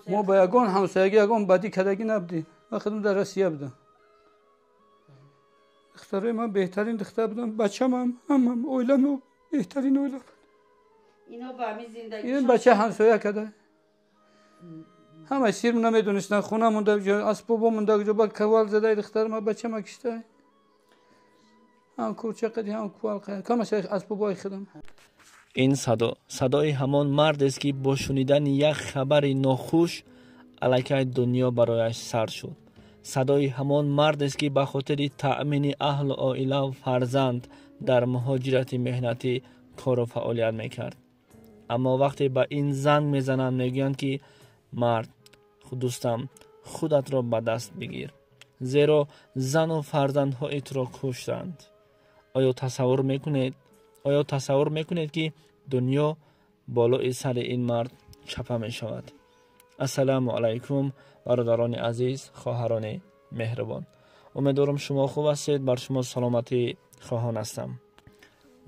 Мо ба ягон ҳамсоягӣ ягон бадӣ кардагӣ набудем. Ман худам дар Россия будам. Духтарои ман беҳтарин духтар будам, бачамам, ҳамам, оилам беҳтарин оила буд. Ино ба ҳамин зиндагӣ. Ин бача ҳамсоя карда. Ҳамаи сирм намедонистанд, хона монда ҷо, асбобо монда ҷо, ба кавал задаи духтарма бачама кишта. Ҳам кӯча қади, ҳам кувал қади, камаш асбобои худам. Ин садо садои ҳамон мардест, ки бо шунидани як хабари нохуш аллакай дунё барояш сар шуд. Садои ҳамон мардест, ки ба хотири таъмини аҳлу оилаву фарзанд дар муҳоҷирати меҳнатӣ кору фаъолият мекард. Аммо вақте ба ин занг мезананд, мегӯянд, ки мард, дӯстам, худатро ба даст бигир, зеро зану фарзандҳои туро куштанд. Оё тасаввур мекунед? Оё тасаввур мекунед, ки дунё болои сари ин мард чапа мешавад? Ассалому алайкум, бародарони азиз, хоҳарони меҳрубон. Умедворам, шумо хуб ҳастед, бар шумо саломатӣ хоҳон ҳастам.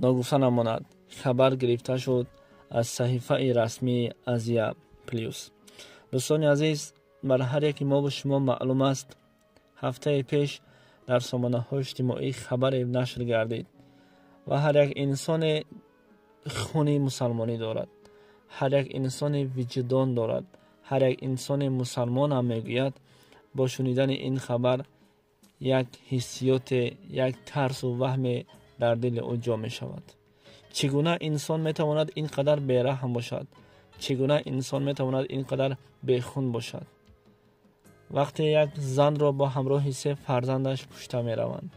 Ногуфта намонад, хабар гирифта шуд аз саҳифаи расмии Азия Плюс. Дӯстони азиз, бар ҳар яке мову шумо маълум аст, ҳафтаи пеш дар сомонаҳои иҷтимоӣ хабаре нашр гардид ва ҳар як инсоне хуни мусалмонӣ дорад, ҳар як инсоне виҷдон дорад, ҳар як инсони мусалмонам мегӯяд, бо шунидани ин хабар як ҳиссиёте, як тарсу ваҳме дар дили ӯ ҷо мешавад. Чӣ гуна инсон метавонад ин қадар бераҳм бошад? Чӣ гуна инсон метавонад ин қадар бехун бошад? Вақте як занро бо ҳамроҳи се фарзандаш кушта мераванд.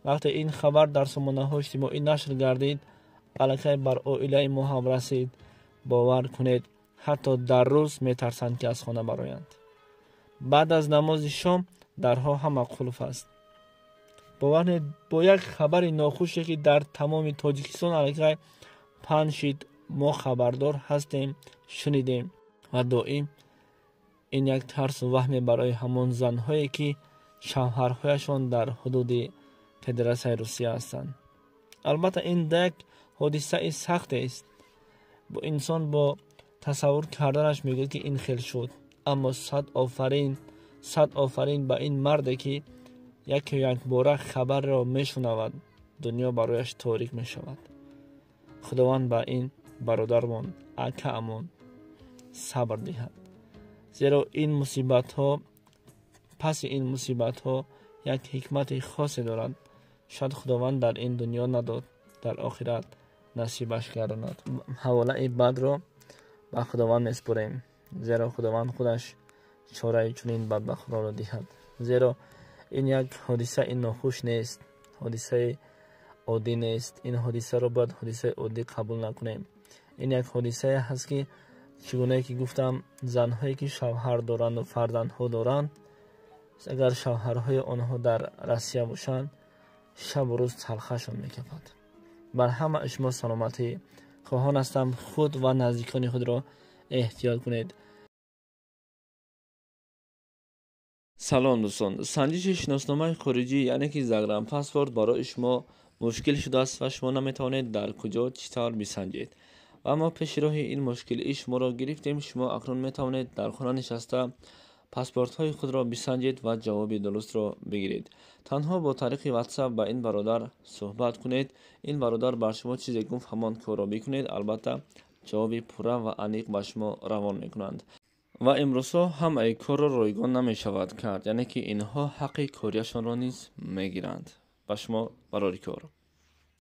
Вақте ин хабар дар сомонаҳои иҷтимоӣ нашр гардид, аллакай бар оилаи мо ҳам расид. Бовар кунед, ҳатто дар рӯз метарсанд, ки аз хона бароянд. Баъд аз намози шом дарҳо ҳама қулф аст. Бовар кунед, бо як хабари нохуше, ки дар тамоми Тоҷикистон аллакай паҳн шид, мо хабардор ҳастем, шунидем ва доим ин як тарсу ваҳме барои ҳамон занҳое, ки шавҳарҳояшон дар ҳудуди Федератсияи Русия ҳастанд. Албатта, ин як ҳодисаи сахтест. Бо инсон бо тасаввур карданаш мегӯяд, ки ин хел шуд. Аммо сад офарин, сад офарин ба ин марде, ки яке якбора хабарро мешунавад, дунё барояш торик мешавад. Худованд ба ин бародармон, акаамон сабр диҳад. Зеро ин мусибатҳо, паси ин мусибатҳо як ҳикмати хосе дорад. Шояд Худованд дар ин дунё надод, дар охират насибаш гардонад. Ҳаволаи бадро ба Худованд месупорем, зеро Худованд худаш чораи чунин бадбахтонро диҳад. Зеро ин як ҳодисаи нохуш нест, ҳодисаи оддӣ нест. Ин ҳодисаро бояд ҳодисаи оддӣ қабул накунем. Ин як ҳодисае ҳаст, ки чӣ гунае ки гуфтам, занҳое, ки шавҳар доранду фарзандҳо доранд, агар шавҳарҳои онҳо дар Россия бошанд, шабу рӯз талхашон мекафад. Бар ҳама шумо саломатӣ хоҳон ҳастам. Худ ва наздикони худро эҳтиёт кунед. Салом, дӯстон. Санҷиши шиносномаи хориҷӣ, яъне ки загранпаспорт, барои шумо мушкил шудааст ва шумо наметавонед дар куҷо чӣ тавр бисанҷед. Ва мо пеши роҳи ин мушкилии шуморо гирифтем. Шумо акнун метавонед дар хона нишаста паспортҳои худро бисанҷед ва ҷавоби дурустро бигиред. Танҳо бо тариқи WhatsApp ба ин бародар суҳбат кунед. Ин бародар бар шумо чизе гуфт, ҳамон корро бикунед. Албатта, ҷавоби пурра ва аниқ ба шумо равон мекунанд. Ва имрӯзҳо ҳамаи корро ройгон намешавад кард, яъне ки инҳо ҳаққи корияшонро низ мегиранд. Ба шумо барори кор.